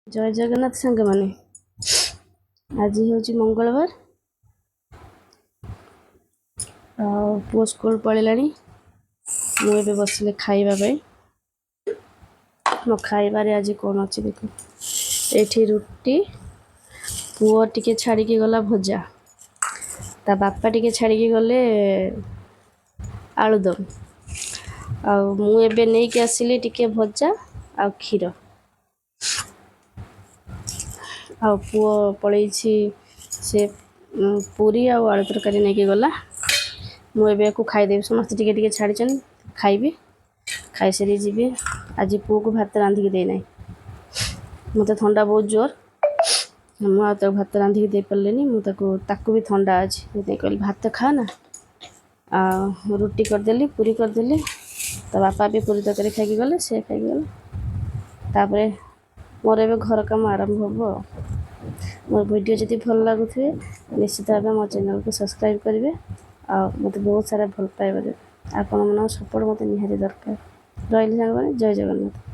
ଜୟ ଜଗନ୍ନାଥ ସାଙ୍ଗମାନେ। ଆଜି ହେଉଛି ମଙ୍ଗଳବାର ଆଉ ପୁଅ ସ୍କୁଲ ପଳେଇଲାଣି। ମୁଁ ଏବେ ବସିଲି ଖାଇବା ପାଇଁ। ମୋ ଖାଇବାରେ ଆଜି କ'ଣ ଅଛି ଦେଖ। ଏଇଠି ରୁଟି, ପୁଅ ଟିକେ ଛାଡ଼ିକି ଗଲା ଭଜା, ତା ବାପା ଟିକେ ଛାଡ଼ିକି ଗଲେ ଆଳୁଦମ, ଆଉ ମୁଁ ଏବେ ନେଇକି ଆସିଲି ଟିକେ ଭଜା ଆଉ କ୍ଷୀର। ଆଉ ପୁଅ ପଳେଇଛି, ସେ ପୁରୀ ଆଉ ଆଳୁ ତରକାରୀ ନେଇକି ଗଲା। ମୁଁ ଏବେ ୟାକୁ ଖାଇଦେବି। ସମସ୍ତେ ଟିକେ ଟିକେ ଛାଡ଼ିଛନ୍ତି, ଖାଇବି। ଖାଇସାରି ଯିବି। ଆଜି ପୁଅକୁ ଭାତ ରାନ୍ଧିକି ଦେଇନାହିଁ, ମୋତେ ଥଣ୍ଡା ବହୁତ ଜୋର। ମୁଁ ଆଉ ତାକୁ ଭାତ ରାନ୍ଧିକି ଦେଇପାରିଲିନି। ମୁଁ ତାକୁ ତାକୁ ବି ଥଣ୍ଡା ଅଛି, ସେଥିପାଇଁ କହିଲି ଭାତ ଖା ନା। ଆଉ ରୁଟି କରିଦେଲି, ପୁରୀ କରିଦେଲି। ତା ବାପା ବି ପୁରୀ ତରକାରୀ ଖାଇକି ଗଲେ, ସେ ଖାଇକି ଗଲେ। ତାପରେ ମୋର ଏବେ ଘର କାମ ଆରମ୍ଭ ହେବ। ଆଉ ମୋ ଭିଡ଼ିଓ ଯଦି ଭଲ ଲାଗୁଥିବେ, ନିଶ୍ଚିତ ଭାବେ ମୋ ଚ୍ୟାନେଲକୁ ସବସ୍କ୍ରାଇବ୍ କରିବେ ଆଉ ମୋତେ ବହୁତ ସାରା ଭଲ ପାଇବା ଦେବେ। ଆପଣମାନଙ୍କ ସପୋର୍ଟ ମୋତେ ନିହାତି ଦରକାର। ରହିଲି ସାଙ୍ଗମାନେ, ଜୟ ଜଗନ୍ନାଥ।